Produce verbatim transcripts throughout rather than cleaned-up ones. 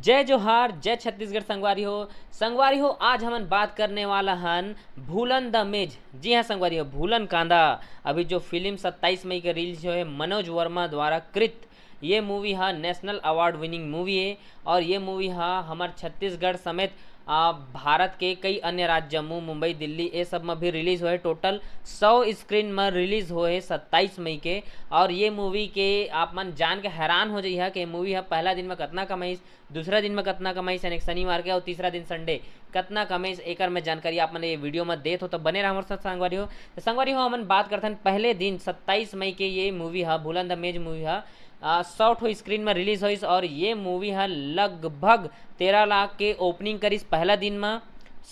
जय जोहार, जय छत्तीसगढ़ संगवारी हो। संगवारी हो, आज हमन बात करने वाला हन भूलन द मेज। जी हाँ संगवारी हो, भूलन कांदा। अभी जो फिल्म सत्ताईस मई के रिलीज होए, मनोज वर्मा द्वारा कृत, ये मूवी हा नेशनल अवार्ड विनिंग मूवी है। और ये मूवी हा हमर छत्तीसगढ़ समेत आ, भारत के कई अन्य राज्य, जम्मू, मुंबई, दिल्ली, ये सब में भी रिलीज होए। टोटल सौ स्क्रीन में रिलीज होए सत्ताईस मई के। और ये मूवी के आप मन जान के हैरान हो जइहा कि मूवी हा पहला दिन में कतना कमाइस, दूसरा दिन में कतना कमाइस, यानी कि शनिवार के, और तीसरा दिन संडे कतना कमाइस, एकर में जानकारी आप मन ये वीडियो में देत हो, तो बने रहा हमारे साथ संगवारी हो। तो संगवारी हो, हमन बात करथन पहले दिन सत्ताईस मई के। ये मूवी हा, भूलन द मेज मूवी हा, आ, सौ ठो स्क्रीन में रिलीज होइस और ये मूवी हा लगभग तेरह लाख के ओपनिंग करिस पहला दिन में,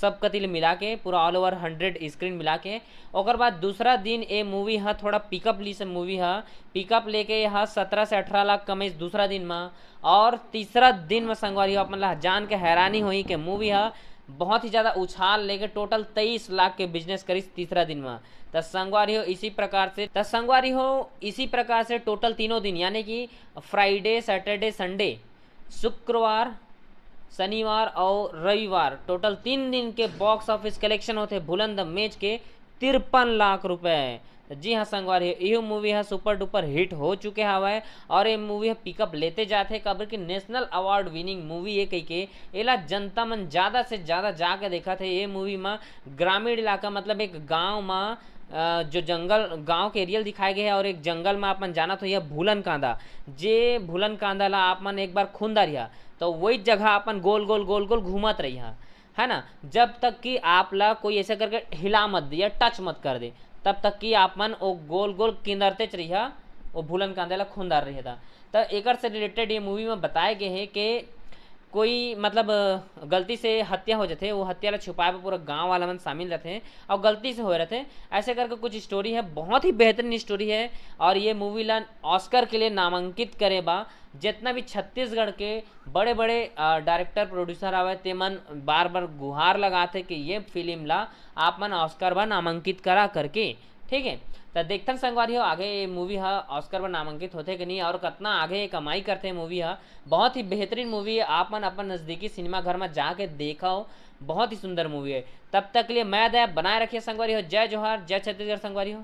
सब कति ले मिला के, पूरा ऑल ओवर हंड्रेड स्क्रीन मिला के। ओकर बाद दूसरा दिन ए मूवी हा थोड़ा पिकअप ली से, मूवी हा पिकअप लेके यह सत्रह से अठारह लाख कमाइस दूसरा दिन में। और तीसरा दिन में संगवारी हो, आप मन ला जान के हैरानी होही कि मूवी हा बहुत ही ज़्यादा उछाल लेके टोटल तेईस लाख के बिजनेस करिस तीसरा दिन में। त संगवारी हो, इसी प्रकार से, त संगवारी हो, इसी प्रकार से टोटल तीनों दिन, यानी कि फ्राइडे, सैटरडे, संडे, शुक्रवार, शनिवार और रविवार, टोटल तीन दिन के बॉक्स ऑफिस कलेक्शन होथे भूलन द मेज के तिरपन लाख रुपए। जी हाँ संगवारी हो, इहो मूवी हा सुपर डुपर हिट हो चुके हवय और ये मूवी हा पिकअप लेते जाथे, काबर कि नेशनल अवार्ड विनिंग मूवी ये कहिके एला जनता मन ज़्यादा से ज़्यादा जाके देखत हे। ये मूवी मा ग्रामीण इलाका, मतलब एक गांव मा, अ, जो जंगल, गांव के एरियल दिखाए गए हे और एक जंगल मा आप मन जानत हो, यह भूलन कांदा, जे भूलन कांदा ला आप मन एक बार खुंदा रिहा, तो वही जगह अपन गोल गोल गोल गोल घूमत रहिहा, है ना, जब तक कि आप ला कोई ऐसे करके हिला मत दे या टच मत कर दे, तब तक कि आप मन वो गोल गोल किंदरतेच रहिहा, वो भूलन कांदा ला खुंदार रहिहा। त एकर से रिलेटेड ये मूवी में बताए गए हे कि कोई, मतलब, गलती से हत्या हो जाथे, वो हत्या ला छुपाए बर पूरा गांव वाला मन शामिल रहथे और गलती से होए रहथे। ऐसे करके कुछ स्टोरी है, बहुत ही बेहतरीन स्टोरी है। और ये मूवी ला ऑस्कर के लिए नामांकित करे बा जितना भी छत्तीसगढ़ के बड़े बड़े, अ, डायरेक्टर प्रोड्यूसर आवे, ते मन बार बार गुहार लगाथे कि ये फिल्म ला आप मन ऑस्कर बर नामांकित करा करके। ठीक है, तो देखथन संगवारी हो, आगे ये मूवी हा ऑस्कर बर नामांकित होथे कि नहीं और कितना आगे ये कमाई करथे मूवी हा। बहुत ही बेहतरीन मूवी है, आप मन अपन नज़दीकी सिनेमा घर में जाके देखो, बहुत ही सुंदर मूवी है। तब तक के लिए मैं दया बनाए रखिए संगवारी हो। जय जोहार, जय छत्तीसगढ़ संगवारी हो।